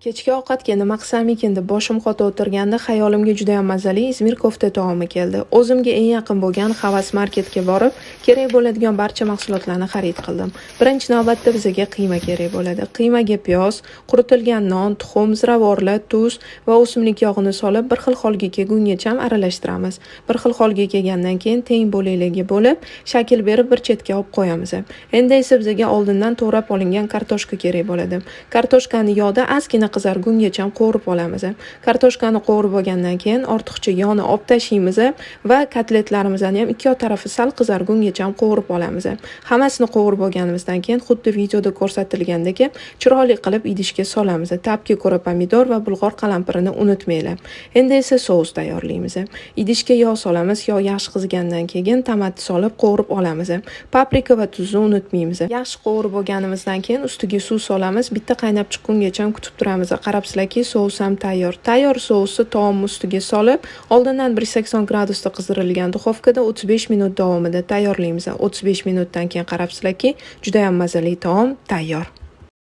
Kechki ovqatga nima qilsam ekan deb boshim qotib o'tirganda xayolimga juda ham mazali Izmir kofta taomi keldi. O'zimga eng yaqin bo'lgan Havas marketga borib, kerak bo'ladigan barcha mahsulotlarni xarid qildim. Birinchi navbatda bizga qiyma kerak bo'ladi. Qiymaga piyoz, quritilgan non, tuxum, ziravorlar, tuz va o'simlik yog'ini solib, bir xil holga kelgungacha aralashtiramiz. Bir xil holga kelgandan keyin teng bo'laklarga bo'lib, shakl berib bir chetga olib qo'yamiz. Endi esa bizga oldindan to'g'rab olingan kartoshka kerak bo'ladi. Kartoshkani yog'da ozgina qizargungacha qovurib olamiz. Kartoshkani qovurib olgandan keyin ortiqcha yog'ni olib tashlaymiz va kotletlarimizni ham ikki tarafi sal qizargungacha qovurib olamiz. Hammasini qovurib olganimizdan keyin xuddi videoda ko'rsatilgandek chiroyli qilib idishga solamiz. Ta'bga ko'ra pomidor va bulg'or qalampirini unutmanglar. Endi esa sous tayyorlaymiz. Idishga yog' solamiz. Yog' yaxshi qizigandan keyin tomat solib qovurib olamiz. Paprika va tuzni unutmaymiz. Yaxshi qovurib olganimizdan keyin ustiga suv solamiz. Bitta qaynab chiqqungacha kutib turamiz. Qarabsizlarki, sous ham tayyor. Tayyor sousni taom ustiga solib, oldindan 180 gradusda qizdirilgan duxovkada 35 minut davomida tayyorlaymiz. 35 minutdan keyin qarabsizlarki, juda ham mazali taom tayyor.